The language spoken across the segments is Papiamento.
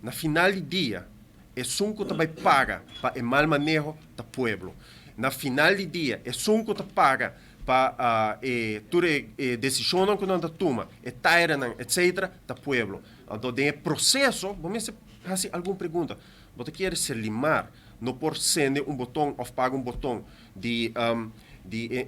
Na final di dia, esun ku ta bai paga pa e mal maneho ta pueblo. Na final di dia, esun ku ta paga pa tur e desishonnan ku nan ta tuma, e tairanan, etc., ta pueblo. Anto, den e proseso, bo mester hasi algun pregunta. Bo ta kere Serlimar no por sende un boton òf paga un boton di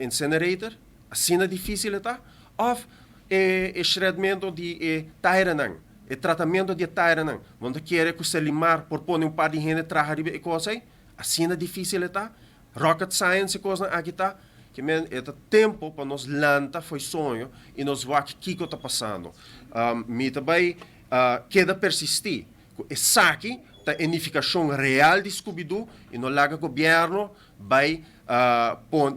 incinerator? Asina difísil ta? Òf e shredmentu di e tairanan, e tratamentu di tairanan? Bo ta kere ku Serlimar por pone un par di hende traha riba e kos ei? Asina difísil ta? Rocket science e kosnan aki ta? Ke men e ta tempu pa nos lanta fo'i soño i nos wak kiko ta pasando. Mi tambe keda persistí ku esaki ta e nifikashon real di Scooby-Doo i no laga gobièrnu bai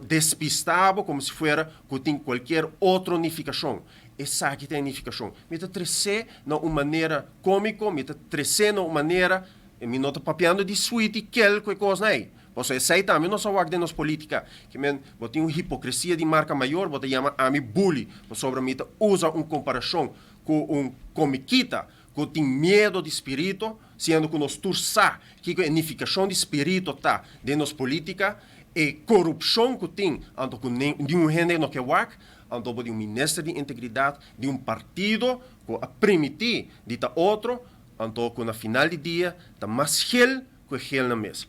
despistá bo komo si fuera ku tin kualke otro nifikashon. Esaki ta e nifikashon. Mi ta trese na un manera kómiko, mi ta trese na un manera, mi no ta papiando di sweetie kel ku kos nei. Pasobra esei tambe nos a wak den nos polítika. Ke men, bo tin un hipokresia di marka mayor, bo ta yama ami bully. Pasobra mi ta usa un komparashon ku un komikita, ku tin miedu di spiritu, siendo ku nos tur sa ku e nifikashon di spiritu ta den nos polítika, e korupshon ku tin, anto ku ningun hende no ke wak, anto di un minister di integridat, di un partido ku a primintí di ta otro, anto ku na final di dia ta mas gel ku gel na mes.